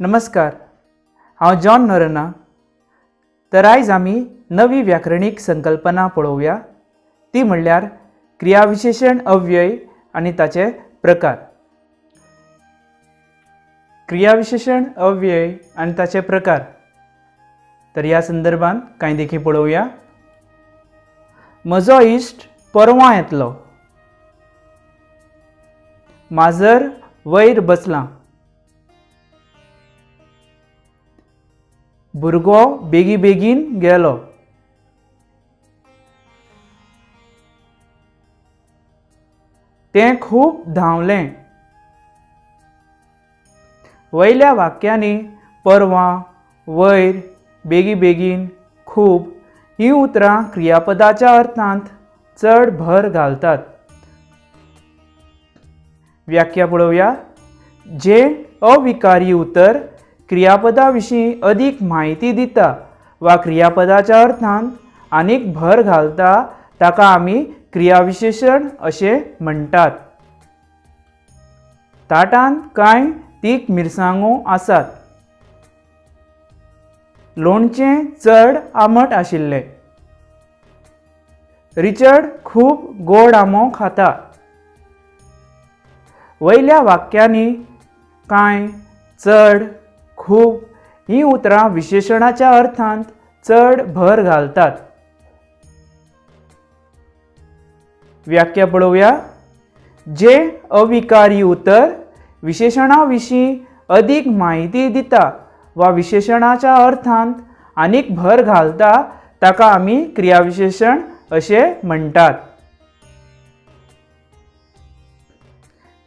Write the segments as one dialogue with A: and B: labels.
A: नमस्कार, हांव जॉन नोरोन्हा. तर आयज आमी नवी व्याकरणीक संकल्पना पळोवया, ती म्हणल्यार क्रियाविशेशण अव्यय आनी ताचे प्रकार. क्रियाविशेशण अव्यय आनी ताचे प्रकार. तर ह्या संदर्भात कांय देखी पळोवया. म्हजो इश्ट परवां येतलो. माजर वयर बसलां. भुरगो बेगी बेगीन गेलो. तें खूब धांवलें. वयल्या वाक्यांनी परवां, वयर, बेगी बेगीन, खूब हीं उतरां क्रियापदाच्या अर्थांत चड भर घालतात. व्याख्या पळोवया. जें अविकारी उतर क्रियापदा विशीं अदीक म्हायती दिता वा क्रियापदाच्या अर्थांत आनीक भर घालता ताका आमी क्रियाविशेशण अशें म्हणटात. ताटांत कांय तीख मिरसांगो आसात. लोणचें चड आंबट आशिल्लें. रिचर्ड खूब गोड आंबो खाता. वयल्या वाक्यांनी कांय, चड, खूब हीं उतरां विशेशणाच्या अर्थांत चड भर घालतात. व्याख्या पळोवया. जें अविकारी उतर विशेशणा विशीं अदीक म्हायती दिता वा विशेशणाच्या अर्थांत आनीक भर घालता ताका आमी क्रियाविशेशण अशें म्हणटात.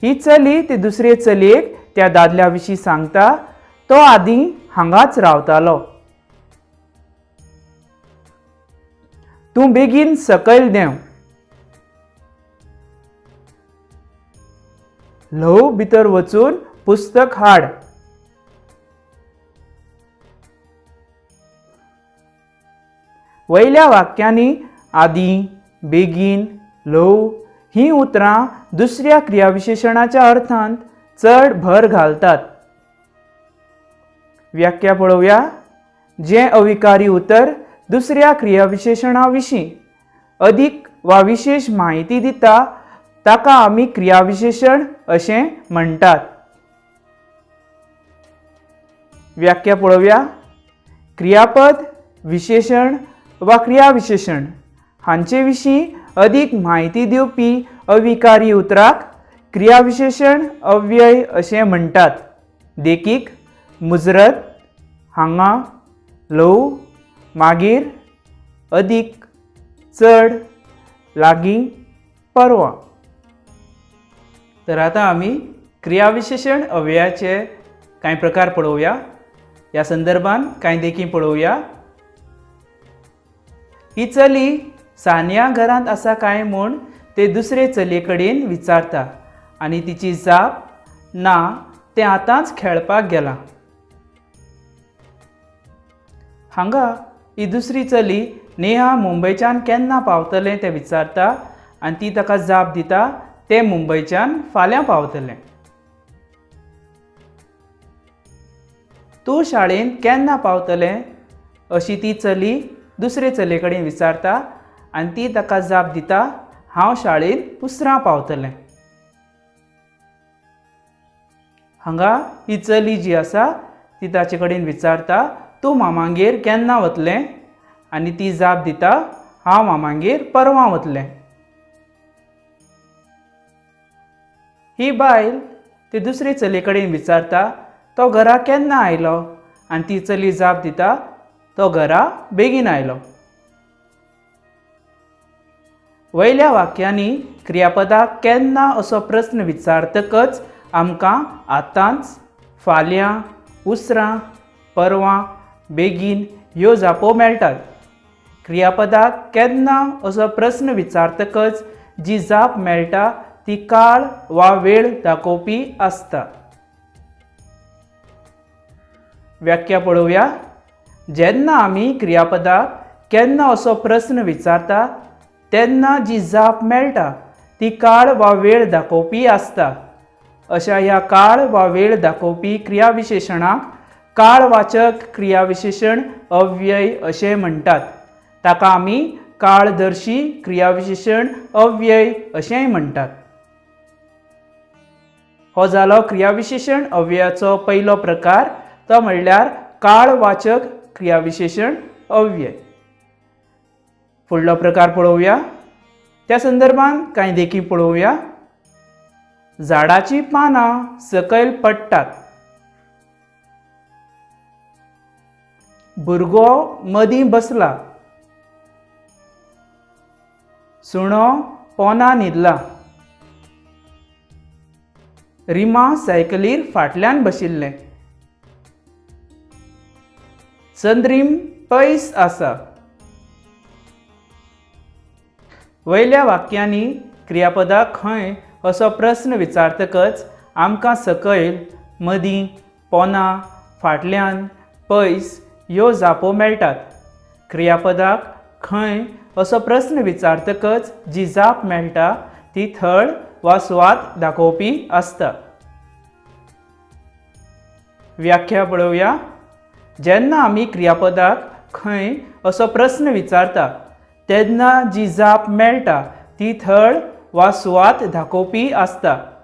A: ही चली ती दुसरे चलयेक त्या दादल्या विशीं सांगता, तो आदीं हांगाच रावतालो. तूं बेगीन सकयल देंव. ल्हव भितर वचून पुस्तक हाड. वयल्या वाक्यांनी आदीं, बेगीन, ल्हव हीं उतरां दुसऱ्या क्रियाविशेशणाच्या अर्थांत चड भर घालतात. व्याख्या पळोवया. जें अविकारी उतर दुसऱ्या क्रियाविशेशणा विशीं अदीक वा विशेश म्हायती दिता ताका आमी क्रियाविशेशण अशें म्हणटात. व्याख्या पळोवया. क्रियापद, विशेशण वा क्रियाविशेशण हांचे विशीं अदीक म्हायती दिवपी अविकारी उतराक क्रियाविशेशण अव्यय अशें म्हणटात. देखीक, मुजरत, हांगा, ल्हव, मागीर, अदीक, चड, लागीं, परवां. तर आतां आमी क्रियाविशेशण अव्ययाचे कांय प्रकार पळोवया. ह्या संदर्भात कांय देखी पळोवया. ही चली सानिया घरांत आसा काय म्हूण ते दुसरे चलये कडेन विचारता आनी तिची जाप ना, तें आतांच खेळपाक गेलां. हांगा ही दुसरी चली नेहा मुंबयच्यान केन्ना पावतलें तें विचारता आनी ती ताका जाप दिता, तें मुंबयच्यान फाल्यां पावतलें. तूं शाळेंत केन्ना पावतलें अशी ती चली दुसरे चलये कडेन विचारता आनी ती ताका जाप दिता, हांव शाळेंत उसरां पावतलें. हांगा ही चली जी आसा ती ताचे कडेन विचारता, तूं मामागेर केन्ना वतलें आनी ती जाप दिता, हांव मामागेर परवां वतलें. ही बायल ती दुसरे चलये कडेन विचारता, तो घरा केन्ना आयलो आनी ती चली जाप दिता, तो घरा बेगीन आयलो. वयल्या वाक्यांनी क्रियापदाक केन्ना असो प्रस्न विचारतकच आमकां आतांच, फाल्यां, उसरां, परवां, बेगीन ह्यो जापो मेळटात. क्रियापदाक केन्ना असो प्रस्न विचारतकच जी जाप मेळटा ती काळ वा वेळ दाखोवपी आसता. व्याख्या पळोवया. जेन्ना आमी क्रियापदाक केन्ना असो प्रस्न विचारता तेन्ना जी जाप मेळटा ती काळ वा वेळ दाखोवपी आसता. अशा ह्या काळ वा वेळ दाखोवपी क्रियाविशेशणाक काळवाचक क्रियाविशेशण अव्यय अशें म्हणटात. ताका आमी काळदर्शी क्रियाविशेशण अव्यय अशेंय म्हणटात. हो जालो क्रियाविशेशण अव्ययाचो पयलो प्रकार, तो म्हणल्यार काळवाचक क्रियाविशेशण अव्यय. फुडलो प्रकार पळोवया. त्या संदर्भात कांय देखी पळोवया. झाडाचीं पानां सकयल पडटात. भुरगो मदीं बसला. सुणो पोना न्हिदला. रिमा सायकलीर फाटल्यान बशिल्लें. चंद्रीम पयस आसा. वयल्या वाक्यांनी क्रियापदाक खंय असो प्रस्न विचारतकच आमकां सकयल, मदीं, पोना, फाटल्यान, पयस ह्यो जापो मेळटात. क्रियापदाक खंय असो प्रस्न विचारतकच जी जाप मेळटा ती थळ वा सुवात दाखोवपी आसता. व्याख्या पळोवया. जेन्ना आमी क्रियापदाक खंय असो प्रस्न विचारता तेन्ना जी जाप मेळटा ती थळ वा सुवात दाखोवपी आसता.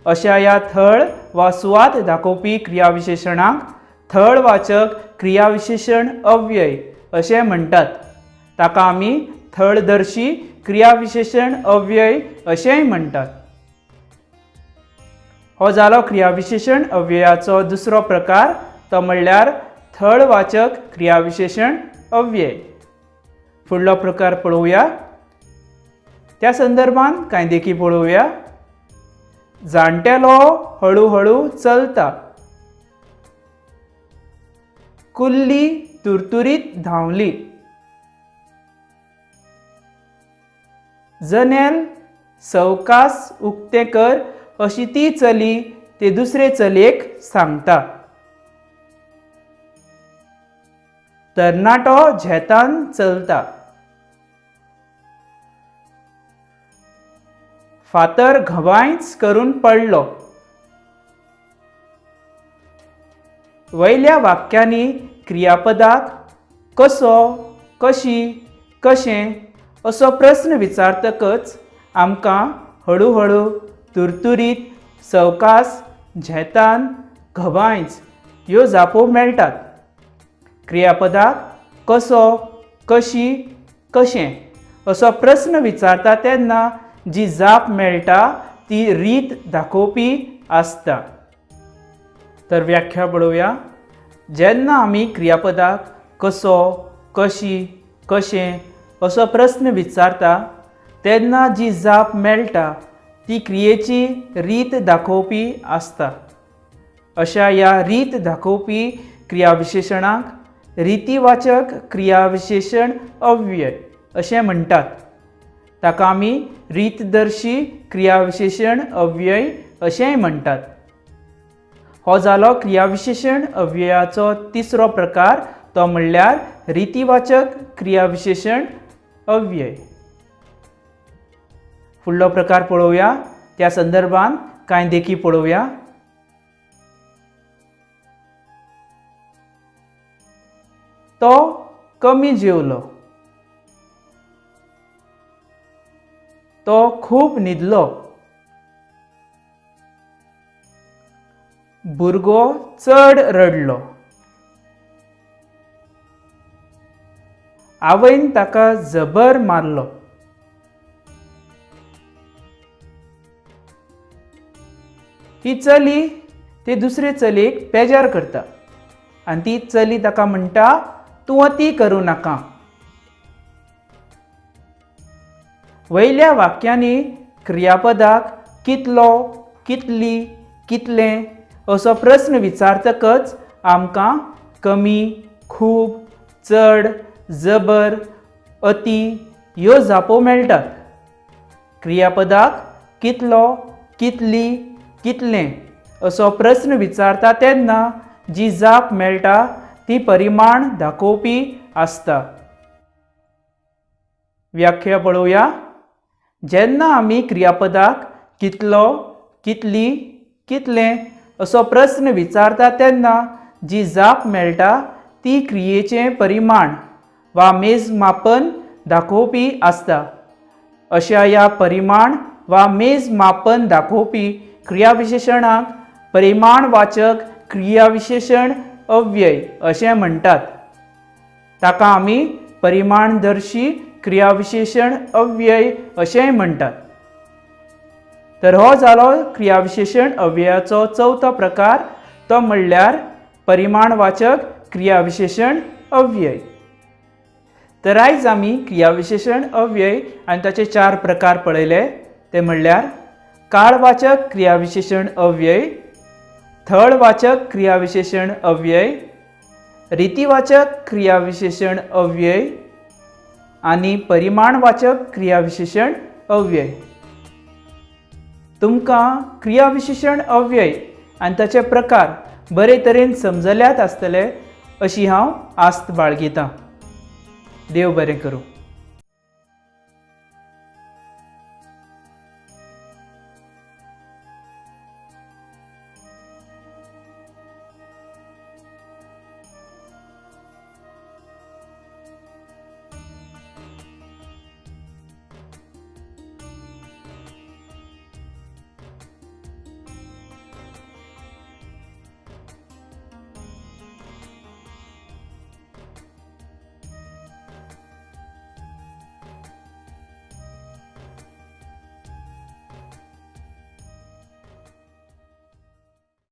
A: अशा ह्या थळ वा सुवात दाखोवपी क्रियाविशेशणाक थळवाचक क्रियाविशेशण अव्यय अशें म्हणटात. ताका आमी थळदर्शी क्रियाविशेशण अव्यय अशेंय म्हणटात. हो जालो क्रियाविशेशण अव्ययाचो दुसरो प्रकार, तो म्हणल्यार थळवाचक क्रियाविशेशण अव्यय. फुडलो प्रकार पळोवया. त्या संदर्भात कांय देखी पळोवया. जाणटेलो हळूहळू चलता. कुल्ली तुरतुरीत धांवली. जनेल सवकास उक्तें कर अशी ती चली ते दुसरे चलयेक सांगता. तरणाटो झेतान चलता. फातर घबांयच करून पडलो. वयल्या वाक्यांनी क्रियापदाक कसो, कशी, कशें असो प्रस्न विचारतकच आमकां हळूहळू, तुरतुरीत, सवकास, झेतान, घबांयच ह्यो जापो मेळटात. क्रियापदाक कसो, कशी, कशें असो प्रस्न विचारता तेन्ना जी जाप मेळटा ती रीत दाखोवपी आसता. तर व्याख्या पळोवया. जेन्ना आमी क्रियापदाक कसो, कशी, कशें असो प्रस्न विचारता तेन्ना जी जाप मेळटा ती क्रियेची रीत दाखोवपी आसता. अशा ह्या रीत दाखोवपी क्रियाविशेशणाक रितीवाचक क्रियाविशेशण अव्यय अशें म्हणटात. ताका आमी रीतदर्शी क्रियाविशेशण अव्यय अशेंय म्हणटात. हो जालो क्रियाविशेशण अव्ययाचो तिसरो प्रकार, तो म्हणल्यार रितीवाचक क्रियाविशेशण अव्यय. फुडलो प्रकार पळोवया. त्या संदर्भात कांय देखी पळोवया. तो कमी जेवलो. तो खूब न्हिदलो. भुरगो चड रडलो. आवयन ताका जबर मारलो. ही चली ते दुसरे चलयेक बेजार करता आनी ती चली ताका म्हणटा, तूं अती करूं नाका. वयल्या वाक्यांनी क्रियापदाक कितलो, कितली, कितलें असो प्रस्न विचारतकच आमकां कमी, खूब, चड, जबर, अती ह्यो जापो मेळटात. क्रियापदाक कितलो, कितली, कितलें असो प्रस्न विचारता तेन्ना जी जाप मेळटा ती परिमाण दाखोवपी आसता. व्याख्या पळोवया. जेन्ना आमी क्रियापदाक कितलो, कितली, कितलें असो प्रस्न विचारता तेन्ना जी जाप मेळटा ती क्रियेचें परिमाण वा मेजमापन दाखोवपी आसता. अशा ह्या परिमाण वा मेजमापन दाखोवपी क्रियाविशेशणाक परिमाणवाचक क्रियाविशेशण अव्यय अशें म्हणटात. ताका आमी परिमाणदर्शी क्रियाविशेशण अव्यय अशेंय म्हणटात. तर हो जालो क्रियाविशेशण अव्ययाचो चवथो प्रकार, तो म्हणल्यार परिमाणवाचक क्रियाविशेशण अव्यय. तर आयज आमी क्रियाविशेशण अव्यय आनी ताचे चार प्रकार पळयले, ते म्हणल्यार काळवाचक क्रियाविशेशण अव्यय, थळवाचक क्रियाविशेशण अव्यय, रितीवाचक क्रियाविशेशण अव्यय आनी परिमाणवाचक क्रियाविशेशण अव्यय. तुमकां क्रियाविशेशण अव्यय आनी ताचे प्रकार बरे तरेन समजल्यात आसतले अशी हांव आस्त बाळगितां. देव बरें करूं.